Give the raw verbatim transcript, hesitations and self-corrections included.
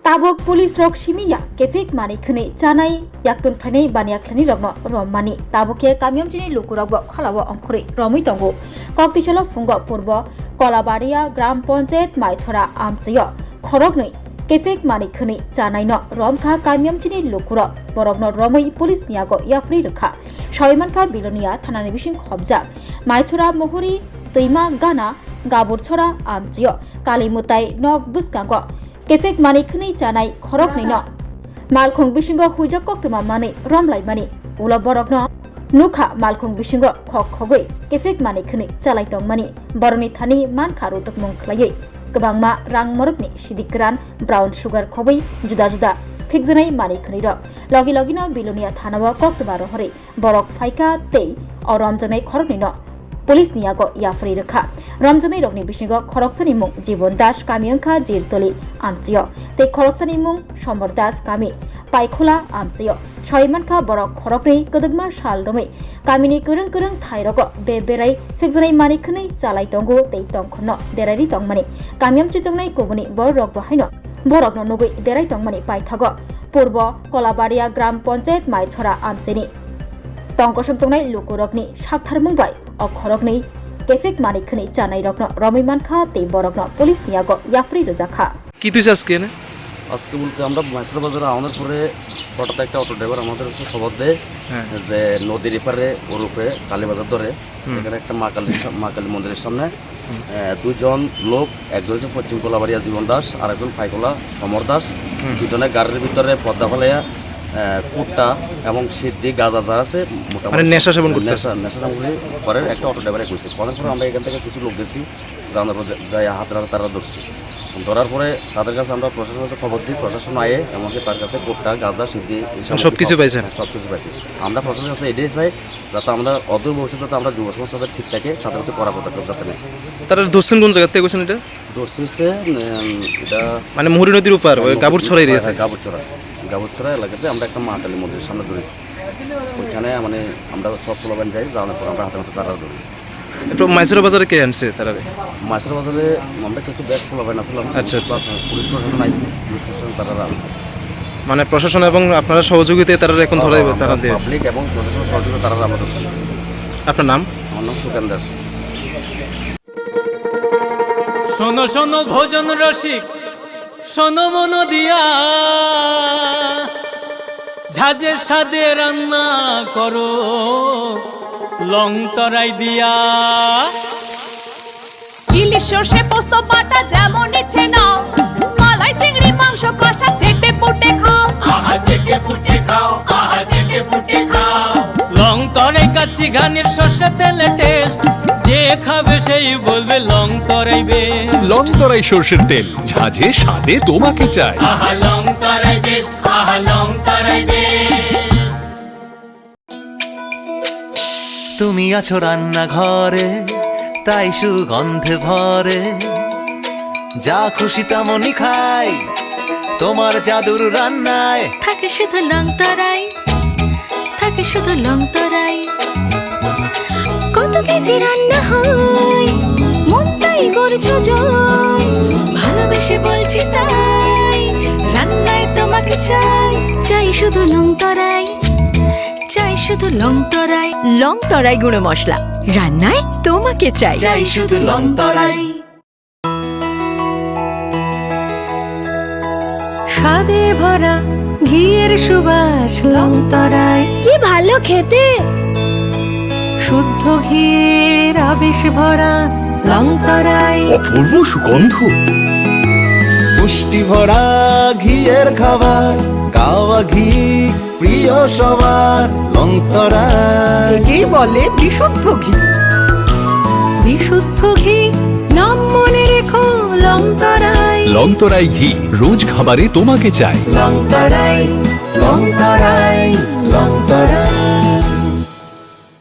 Tabuk police rok simi ya, kephek manwi khwnwi chanai, yaktun khlainai baniya khlainai rokno rommani. Tabuk khe kamiyamchini lukurokbo kholao ongkhorwi romwi tongo. Koktisalo phungo purbo Kolabaria Gram Panchayat Maithora amchaio khoroknwi kephek manwi khwnwi chanaino romkha kamiyamchini lukurok. Borokno romwi police ni yago yapharwi rwkha. Sawi mankha Bilonia thanani bising khobjak Maithora Mohori Twima Gana Gaburchora amchaio kali mwtai nok bwskango kephek manwi khwnwi chanai khoroknwino malkhung bisingo huijak koktwma manwi romlaimani. Ulo borokno nukha malkhung bisingo khok khogwi kephek manwi khwnwi chalai tongmani. Borokni thani mankha rutukmung khlaiwi kwbangma rang morokni sidik kwran, brown sugar khobwi juda juda phikjanai manwi khwnwirok. Logi logino Bilonia thanao koktwma rohorwi borok phaikha tei o romjaknai khoroknwino police ni yago yapharwi rwkha. Romjaknai rokni bisingo khoroksani mung Jibon Das, kami wngkha Jirtoli amchaio, tei khoroksani mung Somor Das, kami Paikhola amchaio. Sawi mankha borok khoroknwi kwdwkma sal romwi kamini kwrwng kwrwng thairogo be berai phikjanai manwi khwnwi chalai tongo tei tongkhorno derairi tongmani. Kamiyamchi tongnai kubuni bororokbo haino borokno nugwi derai tongmani paithago Purbo Kolabaria Gram Panchayat Maithora amchaini tongkosong tongnai lukurokni saktharmung bai o khoroknwi kephek manwi khwnwi chanairokno romwi mankha tei borokno police ni yago yapharwi rwjakha. কি তুই আজকে এনে? আজকে বলতে আমরা মাইসুরা বাজারে আমাদের পরে হঠাৎ একটা অটো ড্রাইভার আমাদের হচ্ছে খবর দেয় হ্যাঁ। যে নদীর এপারে ওরফে কালীবাজার ধরে হুম। এখানে একটা মা কালীর সা-, মা কালী মন্দিরের সামনে আহ, দুজন লোক, একজন হচ্ছে পশ্চিম কোলাবাড়িয়া জীবন দাস আর একজন পাইকোলা সমর দাস। হুম। দুজনে গাড়ির ভিতরে পদ্মা ফালাইয়া, আহ, কুট্টা এবং সিদ্ধি গাঁজা যা আছে মোটামুটি মানে নেশা সেবন করতেছে। নেশা, নেশা সামগ্রী করে একটা অটো ড্রাইভারে কইছে। করার পরে আমরা এখান থেকে কিছু লোক গেছি, যাওয়ার পরে যাই হাতে নাতে তারা ধরছি। ধরার পরে তাদের কাছে আমরা প্রশাসনের কাছে খবর দিই, প্রশাসন আয়ে এমনকি তার কাছে কুট্টা, গাঁজা, সিদ্ধি এই সামগ্রী সবকিছু পাওয়া পাইছেন? হ্যাঁ, সবকিছু পাইছি। আমরা প্রশাসনের কাছে এটাই চাই যাতে আমরা অদূর ভবিষ্যতে যাতে আমরা যুব সমাজ তাদের ঠিকঠাকে তাদের প্রতি কড়া পদক্ষেপ যাতে নেয়। তারা ধরছেন কোন জায়গা থেকে কইছেন এটা? ধরছে হচ্ছে, উম, এটা মানে মুহুরী নদীর ওপার, ওই হ্যাঁ, গাবুর ছড়া এরিয়া হ্যাঁ, থেকে। গাবুর ছড়া। গাবুর ছড়া এলাকাতে আমরা একটা মা কালী মন্দিরের সামনে ধরি। ওইখানে মানে আমরা সব পোলাপান যাই, যাওয়ার পর আমরা হাতে হাতে তারা ধরি। একটু মাইসুরা বাজারে কে আনছে তারা? মাইসুরা বাজারে আমরা কিছু ব্যাগ পোলাপান আসলাম। আচ্ছা, আচ্ছা। পুলিশ প্রশাসন আইছে, পুলিশ প্রশাসন তারা আনছে। মানে প্রশাসন এবং আপনারা সহযোগিতায় তারা এখন ধরা দিবে, তারা দিয়েছে। পাবলিক এবং প্রশাসন সহযোগিতা তারা আমরা ধরছি। আপনার নাম? আমার নাম সুকান দাস। শোনো শোনো ভোজন রসিক, শোনো মন দিয়া, ঝাঁঝের স্বাদে রান্না করো লং তরাই দিয়া। ইলিশ সর্ষে পোস্ত বাটা যেমন ইচ্ছে নাও, মালাই চিংড়ি মাংস কষা চেটে পুটে খাও। আহা চেটে পুটে খাও, আহা চেটে পুটে খাও। লং তরাই কাচ্চি ঘানির সর্ষে তেলে টেস্ট, যে খাবে সেই বলবে লং তরাই বেস্ট। লং তরাই সর্ষের তেল, ঝাঁঝে স্বাদে তোমাকে চাই। আহা লং তরাই বেস্ট, আহা লং তরাই বেস্ট। তুমি আছো রান্নাঘরে, তাই সুগন্ধে ভরে। যা খুশি তেমনই খাই, তোমার জাদুর রান্নায়। থাকে শুধু লং তরাই, থাকে শুধু লং তরাই। কত কেজি রান্না হয়, মনটাই করছো জয়। ভালোবেসে বলছি তাই, রান্নায় তোমাকে চাই। চাই শুধু লং তরাই, চাই শুধু লং তরাই। লং তরাই গুঁড়ো মশলা, রান্নায় তোমাকে চাই। চাই শুধু লং তরাই। স্বাদে ভরা ঘিয়ের সুবাস লং তরাই। কি ভালো খেতে! শুদ্ধ ঘিয়ের আবেশ ভরা লং তরাই। অপূর্ব সুগন্ধ। পুষ্টি ভরা ঘিয়ের খাবার, গাওয়া ঘি প্রিয় সবার, লং তরাই। একেই বলে বিশুদ্ধ ঘি। বিশুদ্ধ ঘি, নাম মনে রেখো লং তরাই। লং তরাই ঘি, রোজ খাবারে তোমাকে চাই। লং তরাই, লং তরাই, লং তরাই।